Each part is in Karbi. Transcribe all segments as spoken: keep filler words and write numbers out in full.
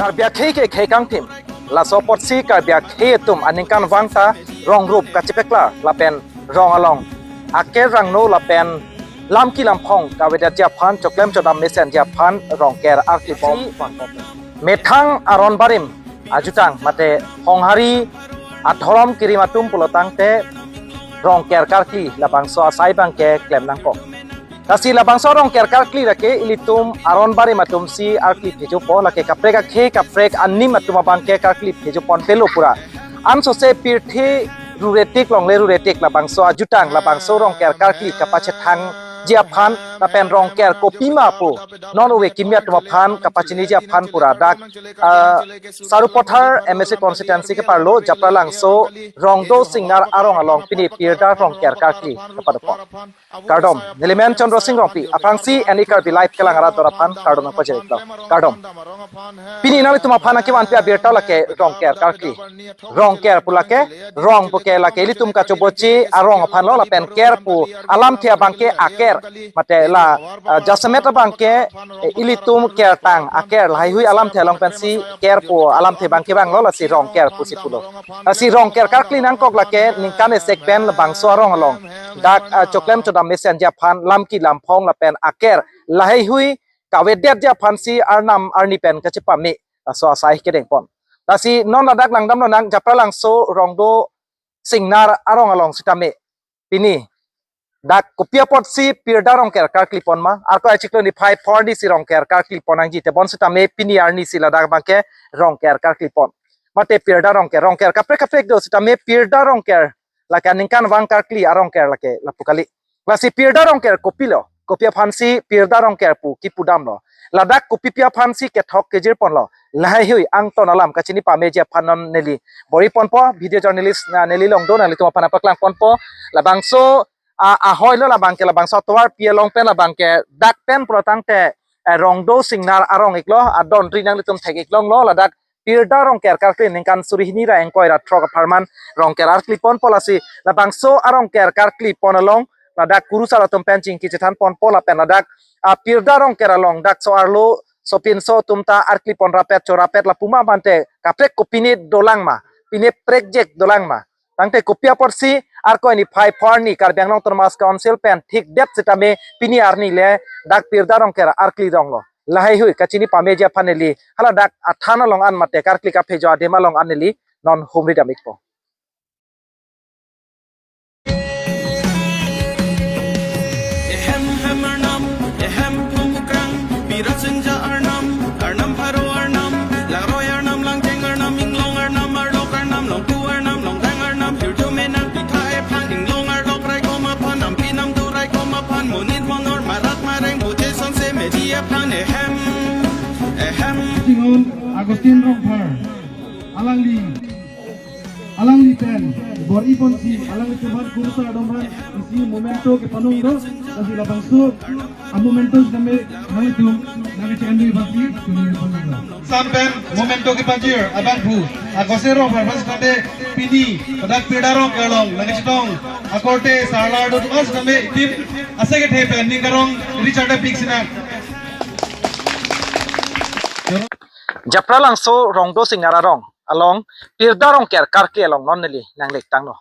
Karbi akhei ke khei kangthim. Laso apotsi Karbi akhei atum aningkanvang ta rong rup kachepeklar lapen rong along aker rangno lapen lamki lamphong kavedetji aphan, choklem chodam mesenji aphan Rongker arkli pon. Methang aron barim ajutang mate honghari adhorom kirim atum pulo tangte Rongker karkli labangso asai abangke klem nangkok. Lasi labangso Rongker karkli lake ilitum aron barim atumsi arkli phejopo, lake kaprek akhei kaprek anim atum abangke karkli phejo ponpelo pura. Ansose pirthe ruretik longle ruretik labangso ajutang labangso Rongker karkli kapachethangji aphan lapen Rongker kopima pu non ove kimi atum aphan kapachiniji aphan pura dak, ah, Sarupathar M A C constituency keparlo Japralangso Rongdo Singnar arong along pini Pirda Rongker karkli kapadopon. Kardom, nelimen Chandra Singh Rongpi, aphrangsi N E Karbi Live kelang arat dora aphan kardom nangpajirlo. Kardom. Pini nanglitum aphan nangkevanpi abirta lake Rongker karkli. Rongker pu lake, rong puke lake ilitum kachobochi arong aphanlo lapen ker pu alamthe abangke aker. Mate la, ah, jasemet abangke, eh, ilitum kertang aker lahaihui alamthe along pensi ker pu alamthe abangke vanglo lasi Rongker pusi pulo. Lasi Rongker karkli nangkok lake ningkan esek pen labangso arong along dak, ah, choklem chodam mesenji aphan lamki lamphong lapen aker lahaihui kavedetji aphansi arnam arni pen kachepame laso asai kedengpon. Lasi non ladak langdamlonang Japralangso Rongdo Singnar arong along sitame pini dak kopi apotsi Pirda Rongker karkli pon ma, arkoi achiklo niphai pho arnisi Rongker karkli pon nangji, tebon sitame pini arnisi ladak abangke Rongker karkli pon. Mate Pirda Rongker, Rongker kaprek kaprek do sitame Pirda Rongker lake aningkanvang karkli a-Rongker lake lapu kali. Lasi Pirda Rongker kopilo, kopi aphansi Pirda Rongker pu kipudamlo, ladak kopipi aphansi kethok kejir ponlo, lahaihui angton alam kachini pameji aphan non neli bor-i ponpo, video journalist, ah, neli Longdo nanglitum aphan paklang ponpo. Labangso, ah, ahoilo labangke, labangso atovarpi along pen labangke dak pen pulo tangte, eh, Rongdo Singnar arong iklo, adon ri nanglitum thek-ik longlo, ladak Pirda Rongker karkli ningkan suri hini ra ingkoi ra throk apharman Rongker arkli ponpo. Lasi labangso a-Rongker karkli pon along ladak kurusar atum pen chingki chethan ponpo lapen ladak, ah, Pirda Rongker along dak so-arlo sopinso atum ta arkli pon rapet cho rapet lapu ma mate kaprek kopine dolang ma, pine prekjak dolang ma. Tangte kopi apotsi arkoi niphai pho arni Karbi Anglong Autonomous Council pen thikdet sitame pini arni le dak Pirda Rongker arkli ronglo. Lahaihui kachini pameji aphan neli haladak athan along an mate karkli kaphejo adim along an neli non humri dam-ikpo. Ehem hem arnam, ehem phumukrang, Pirasinja arnam, arnam pharo arnam, langroi arnam, langcheng arnam, inglong arnam, arlok arnam, longku arnam, longdang arnam, hirjume nangpitha ephan, inglong arlok raikom aphan, nampi namdu raikom aphan, monit monor marat mareng boje sonse meji aphan, ehem, ehem. Chingon Augustine Rongphar, alangli, alangli pen bor-i ponsi, alanglitum aphan kurusar atum aphan isi memento kepanung do, lasi labangso a-memento sitame nanglitum nangkachendu basi, chunwi ponlo. Sam pen memento kepajir abangphu Augustine Rongphar aphan sitame pini ladak Pirda Rongker along nangkachetong akorte sarlar do atum sitame itim ase kethe pen ning karong Richard Pik sinang. Japralangso Rongdo Singnar arong along Pirda Rongker karkli along non neli nanglektanglo.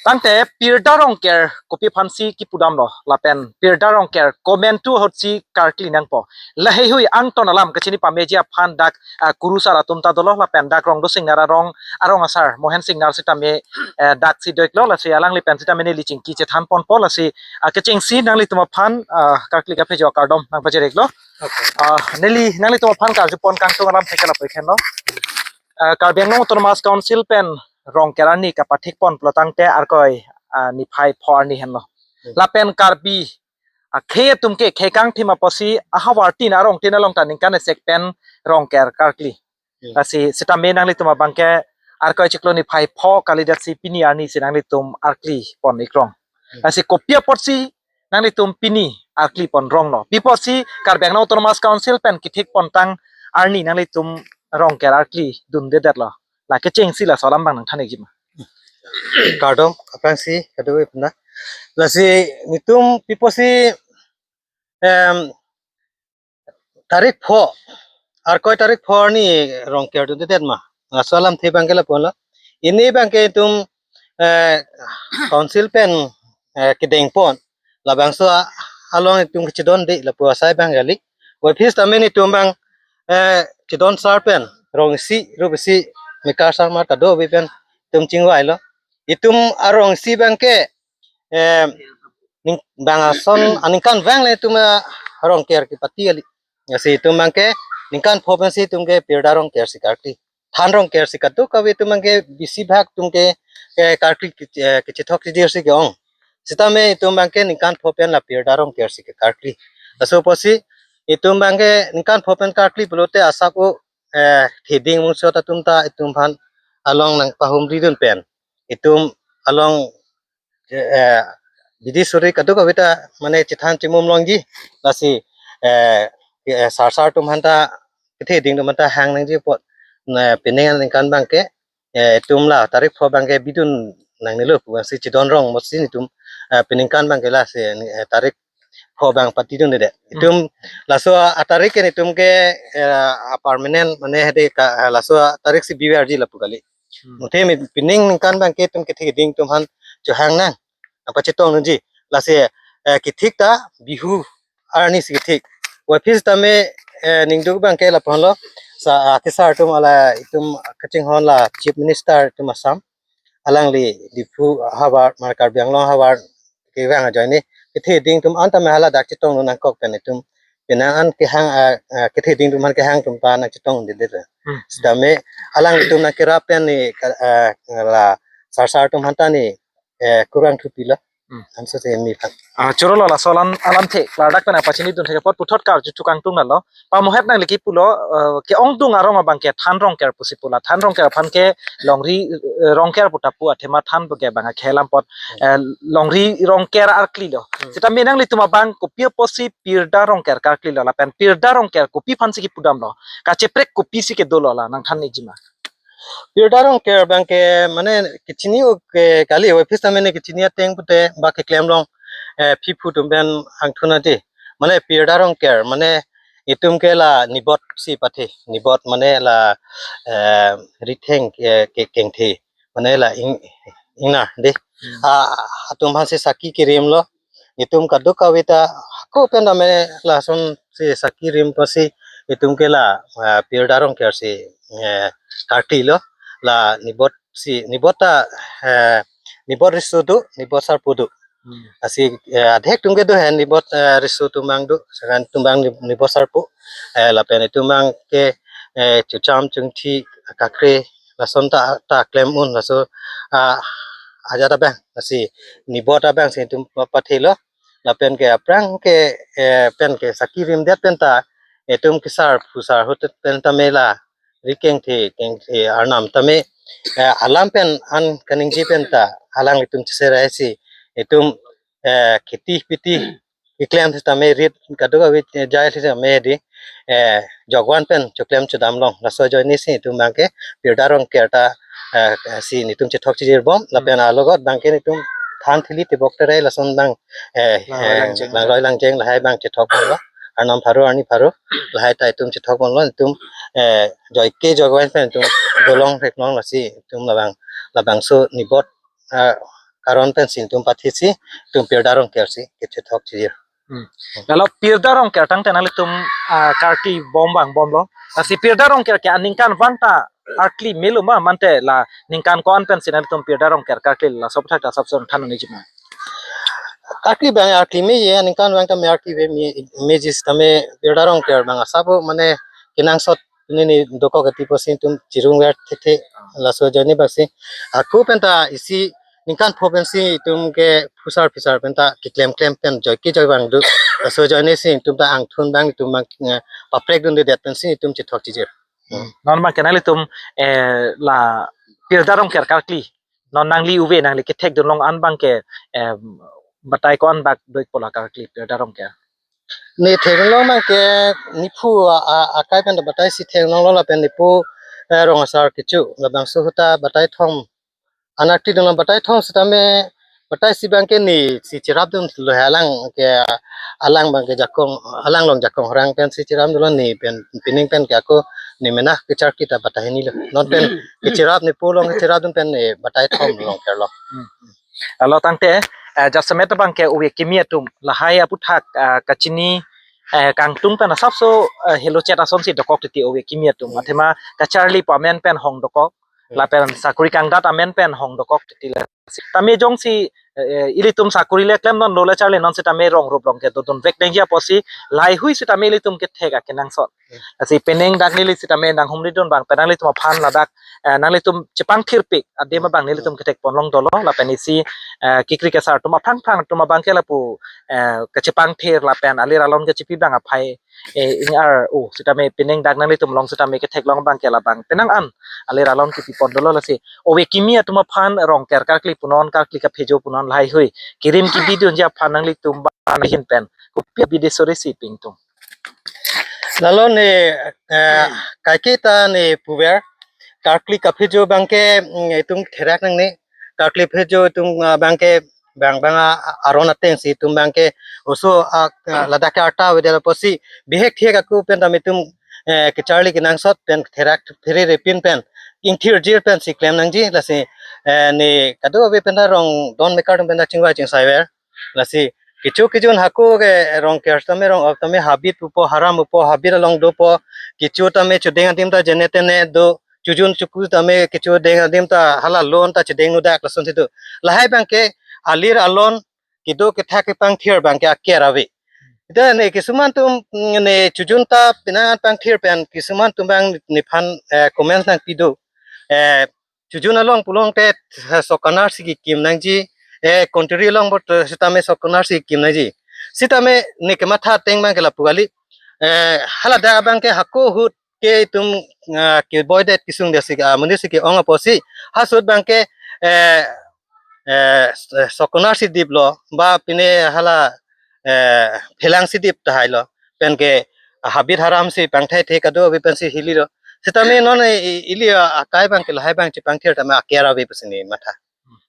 Tangte Pirda Rongker kopi aphansi kipudamlo lapen Pirda Rongker komantu ahutsi karkli nangpo, lahaihui angton alam kachini pameji aphan dak, ah, kurusar atum ta dolo lapen dak Rongdo Singnar arong, arong asar Mohen Singnar sitame, eh, daksi do-iklo, lasi alangli pen sitame neli chingki chethan ponpo, lasi, ah, kechengsi nanglitum aphan, ah, karkli kaphejo akardom nangpajir-iklo. Okay. Ah, neli nanglitum aphan karjupon kangtung alamthe ke lapu-ik henlo. Ah, Karbi Anglong Autonomous Council pen Rongker arni kapathik pon pulo tangte arkoi, ah, niphai pho arni henlo. Hmm. Lapen Karbi akhei atum ke khei kangthim apotsi ahavar tin arong tin along ta ningkan esek pen Rongker karkli. Hmm. Lasi sitame nanglitum abangke arkoi chiklo niphai pho kalidetsi pini arnisi nanglitum arkli pon-ikrong. Hmm. Lasi kopi apotsi nanglitum pini arkli pon ronglo? Pi apotsi Karbi Anglong Autonomous Council pen kethik pontang arni nanglitum Rongker arkli dundedetlo? La kechengsi laso alam abang nangthan-ikji ma. Kardom, aphrangsi kadokave aphan. Lasi netum pi apotsi, em, tarik pho Arkoi tarik pho arni rong ker dundedet ma. Laso alamthe abangke lapu-anlo. Pini abangke itum, eh, council pen, eh, kedengpon. Labangso a-, along itum kachedonde lapu asai abang kali. Waphi sitame itum abang, eh, chedon sar pen rong isi, rup isi, mekar sarmar kadokave pen itum chingvailo. Itum arong isi abangke, eh, ning-, bang ason aningkanvang le itum, eh, rong ker kepati kali. Lasi itum abangke ningkan pho pensi itum ke pirda rong ker si karkli. Than rong ker si kadokave itum abangke bisi bhag itum ke, eh, karkli ke-, eh, kechethok chejir si ke-ong. Sitame itum abangke ningkan pho pen la pirda rong ker si ke karkli. Laso apotsi itum abangke ningkan pho pen karkli pulote asap o, eh, theding mungso atum ta itum aphan along nangpahumridun pen itum along, eh, bidi suri kadokave ta mane chethan chimum longji. Lasi, eh, eh, sar sar atum aphan ta ketheding atum aphan ta hang nangji apot, na, pining aningkan abangke, eh, itum la tarik pho abangke bidun nangnelo pusi chedon rong motsi itum, eh, peningkan abangke lasi, eh, tarik pho abang patidundedet. Hmm. Itum laso atarik ke itum ke, eh, permanent mane hede ka, eh, laso atarik si biverji lapu kali. Hmm. Muthe mi pining aningkan abangke itum ketheding atum aphan chohang nang apa chetong nangji. Lasi, eh, kethik ta Bihu arni si kethik. Waphi sitame, eh, ningduk abangke lapu-anlo. Sa, ah, kesar atum ala itum kachinghon la Chief Minister atum Assam. Alangli Diphu havar, mane Karbi Anglong havar kevang ajoine ketheding atum an tame hala dak chetongdun nangkok pen itum penang an kehang, ah, ah, ketheding atum aphan kehang atum ta nangchetongdunde. Hmm. Sitame alanglitum nangkerap pen ni ka, ah, la sar sar atum aphan ta ni, eh, kurang thupilo. Hmm. Anso te mi phan. Ah, chorolo laso alam, alamthe klardak pen apachinidun thek apot puthot karju chukangtung nalo. Pamohet nangli kipulo, eh, ke-ongdung arong abangke than rong ker pusi pu la. Than rong ker aphan ke longri, eh, rong ker pu ta pu athema than pu ke abang akhei alam apot, eh, longri rong ker arklilo. Hmm. Sitame nanglitum abang kopi apotsi pirda rong ker karklilo lapen pirda rong ker kopi aphansi kipudamlo? Kacheprek kopisi kedolo la nangthan nangji ma? Pirda rong ker abangke mane kechini o ke kali, waphi sitame ne kechini ateng pute ba keklem long, eh, phiphu atum pen angthun ade. Mane pirda rong ker mane itum ke la nibot si pathe, nibot mane la, eh, ritheng ke, ke kengthe, mane la ing, ingnar de. Hmm. Ah, atum aphansi sakhi kerimlo. Itum kadokave ta hako pen tame lasonsi sakhi rim apotsi itum ke la, ah, pirda rong ker si, eh, karklilo. La nibot si, nibot ta, eh, nibot riso do, nibot sarpo do. Hmm. Lasi, eh, adhek atum ke do he nibot, eh, riso atum abang do, sekan atum abang ni-, nibot sarpo, eh, lapen itum abangke, eh, chucham chungthi kakre lason ta, ta klem un laso, ah, ajat abang. Lasi nibot abangsi itum pa-, pathelo. Lapen ke aphrang ke, eh, pen ke sakhi rimdet pen ta itum kesar phusar ahut pen tame la ri kengthe, kengthe arnam tame, eh, alam pen an kaningje pen ta alanglitum cheseraisi itum, eh, kheti piti keklem sitame rit kadokave jai sitame di, eh, jokvan pen choklem chodam long. Laso ajoine si itum abangke pirda rong ker ta, eh, si netum chethok chejir bom. Hmm. Lapen alogot abangke netum than thili tebok terai lason abang, eh, langroi, eh, langjeng, langroi langjeng lahai abang chethok bomlo. Arnam pharo arni pharo lahai ta itum chethok bomlo. Itum, eh, joike jokvan pen itum dolong rek long lasi itum labang, labangso nibot, ah, karon pensi itum pathesi itum pirda rong ker si kechethok chejir. Hmm. Lalo pirda rong ker tangte nanglitum, ah, karkli bom abang bomlo. Lasi pirda rong ker ke aningkanvang ta arklime lo ma, mante la ningkan ko-an pensi nanglitum pirda rong ker karkli, laso aphuthak ta asap son than nangji ma? Karkli abang arklime ye, aningkanvang tame arklime, meji sitame pirda rong ker abang asap o mane kenangsot nini dokok ati apotsi itum chirung ver thethe. Laso ajoine bangsi ako pen ta isi ningkan pho pensi itum ke phusar phisar pen ta keklem klem pen joike jokvan do. Laso ajoine si itum ta angthun abang itum abang, eh, paprekdundedet pensi itum chethok chejir. Hmm. Non abangke nanglitum, eh, la pirda rong ker karkli, non nangli uve nangli kethekdun long an abangke, eh, batai ko-an bak doikpo la karkli pirda rong ker? Ne thekdun long abangke nephu a, a, akai pen ta bataisi thekdun longlo lapen nephu, eh, rong asar kecho labangso ahut ta batai thom. Anak tidun long batai thom sitame Batai si abangke ne si cherapdunlo he alang ke, alang abangke jakong, alang along jakong horang pen si cherapdunlo ne pen pining pen ke ako ne mena kecharkli ta batai hinilo. Non pen kecherap ne pu along kecherapdun pen ne batai thom Rongker along. Hmm. Alo tangte, eh, jasemet abangke ove kimi atum lahai aputhak, eh, kachini, eh, kangtung pen asapso, eh, helo chet asonsi dokok titi ove kimi atum. Athema kacharli pu amen pen hong dokok. Lapen sakori kangdat amen pen hong dokok titi la. Tame jongsi, eh, ilitum sakori le klemdunlo le charli non sitame rong rup along ke dodun vek nangji apotsi lahaihui sitame ilitum kethek akenangsot. Lasi penang dak neli sitame nanghumridun abang pen nanglitum aphan ladak, eh, nanglitum chepangthirpik adim abang nelitum kethek ponlong dolo lapen isi, eh, kekri kesar atum aphrang phrang atum abangke lapu, eh, kachepangthir lapen alir alon kachepi abang aphai, eh, ing-ar-o sitame penang dak nanglitum along sitame ketheklong abangke labang penang an alir alon kepi pon dolo. Lasi ove kimi atum aphan Rongker karkli punon, karkli kaphejo punon lahaihui kirim kebidunji aphan nanglitum abang ahin pen kopi abidi sore si pingtung? Lalo ne, eh, kaiketa ne puver karkli kaphejo abangke, mm, itum therak nangne, karkli phejo itum, ah, abangke bang bang a, aron atengsi itum abangke oso a, ah, ladak ke arta avedetlo apotsi bihek thek ako pen tame itum, eh, kecharli kenangsot pen therak phere repin pen ingthirjir pensi klem nangji. Lasi, eh, ne kadokave pen ta rong don mekar atum pen ta chingvai chingsaiver. Lasi kecho kejun hako ke Rongker tame rong-ok tame habit pupo, haram pupo, habit along dopo, kecho tame chudeng adim ta jene tene do, chujun chuku tame kecho deng adim ta hala lon ta chedeng nudak lasonsi do. Lahai abangke alir alon kedo kethak kepangthir abangke aker ave. Ita ne kisuman atum, mm, ne chujun ta penang an pangthir pen kisuman atum abang nephan, eh, comments nangpi do. Eh, chujun along pulote, eh, sok kanar si kekim nangji, eh, kontri along bot, eh, sitame sok kanar si kekim nangji. Sitame ne kematha ateng abangke lapu kali. Eh, haladak abangke hako ahut ke itum, ah, keboidet kesungdet si, ah, amonit si ke-ong apotsi ha ahut abangke, eh, eh, sok kanar si diplo ba pine hala, eh, phelang si dip tahai lo, penke habit haram si pangthai the kadokave pensi hililo. Sitame non, eh, i-, ili, ah, akai abangke lahai abang chepangthir tame aker ave pusi ne matha.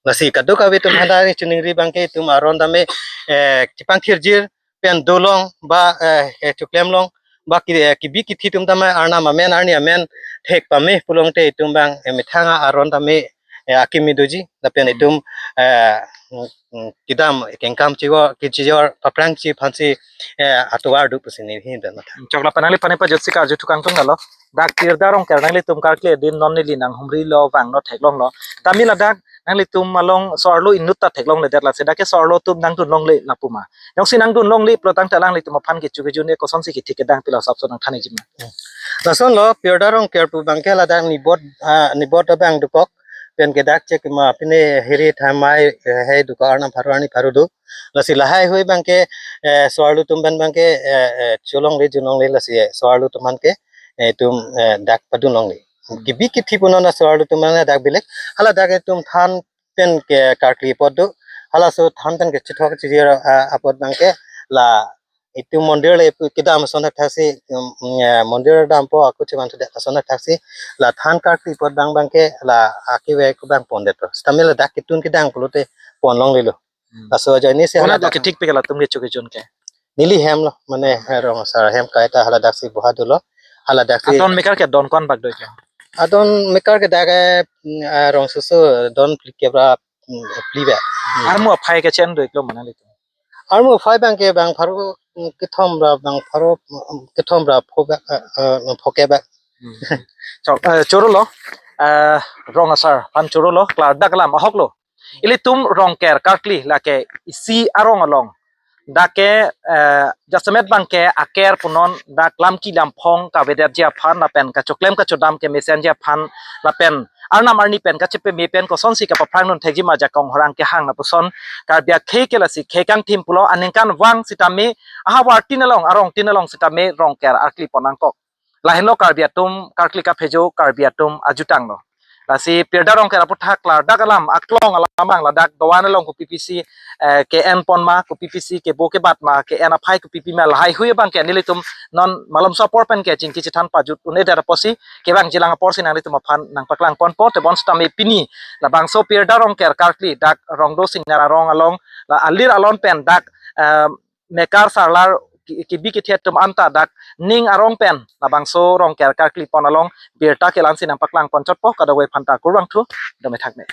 Lasi kadokave atum aphan ta chiningri abangke itum aron tame, eh, chepangthirjir pen dolong ba, eh, eh, choklemlong ba ki, eh, kebi kethe atum tame arnam amen arni amen thek pame pulote itum abang, eh, methang aron tame, eh, akimi doji lapen itum, eh, mm, mm, kedam kengkam chijor, kechijor paphrangji aphansi, eh, atovar do pusi ne hin pen matha. Choklo, penang li pani pajut si karju thukang tung dalo. Dak Pirda Rongker nanglitum karkli adim non neli nanghumrilo vangno theklonglo. Tame ladak nanglitum along so-arlo inut ta theklongledet, lasi dak ke so-arlo atum nangdun longle lapu ma? Jongsi nangdun longle pulo tangte alanglitum aphan kecho kejun e kosonsi kethek kedang pilo asapso nangthan ikji ma? Lasonlo, Pirda Rongker pu abangke ladak nibot, ah, nibot abang dokok. Penke dak chek ma pine hiri thamai, eh, hei dokok, arnam pharo arni pharo do. Lasi lahaihui abangke, eh, so-arlo atum pen abangke, eh, eh, cholongle junlongle lasi, eh, so-arlo atum aphan ke, eh, itum, eh, dak padun longle. Kebi kethe punon a so-arlo atum aphan dak belek. Haladak itum than pen ke karkli apot do. Halaso than pen kechethok chijir, ah, apot abangke la itum mondir le pu kedam ason thakthaksi, um, eh, mondir dampo ako chevan thudet ason thakthaksi la than karkli apot abang abangke la akeve ako abang pondetpo. Sitame ladak ketun kedang pulote pon longlelo. Hmm. Laso ajoine si konat hala lo dak kethekpik latum kecho kejun ke? Neli hem lo, mane, eh, rong asar hem kaita haladak si buha dolo. Haladak si adon mekar ke don ko-an bak do iklo? Adon mekar ke dak, eh, mm, eh, rong soso don phlikep ra, mm, phli ba. Hmm. Armu aphai ke chen do iklo ma nanglitum? Armu aphai abangke bang pharo, mm, kethom ra bang pharo, mm, kethom ra pho ba, eh, eh, phokep ba. Hmm. Chok, eh, chorolo, eh, rong asar aphan chorolo, klardak alam ahok lo. Ilitum Rongker karkli lake isi arong along dak ke, eh, jasemet abangke aker punon, dak lam ki lam phong kavedetji aphan lapen kachoklem kachodam kemesenji aphan lapen arnam arni pen kachepame pen kosonsi kapaphrangdun thekji ma jakong horang kehang lapuson Karbi akhei ke lasi khei kangthim pulo, aningkanvang sitame ahavar tin along, arong tin along sitame Rongker arkli pon nangkok. Lahenlo Karbi atum, karkli kaphejo Karbi atum ajutang lo. Lasi Pirda Rongker aputhak klardak alam aklong alam abang ladak doan along kopi pisi eh, ke-en pon ma, kopi pisi kebo kebat ma, ke-en aphai kopi pi ma, lahai hui abang ke nelitum non malomso apor pen ke chingki chethan pajut un-edet apotsi kevangjilang apotsi nanglitum aphan nangpaklang ponpo. Tebon sitame pini labangso Pirda Rongker karkli dak Rongdo Singnar arong along la alir alon pen dak eh, mekar sarlar ki- kibi kithet atum anta dak ning arong pen labangso Rongker karkli pon along birta kelang si nangpaklang pon chotpo. Kadokave aphanta kurvangthu, dome thakme.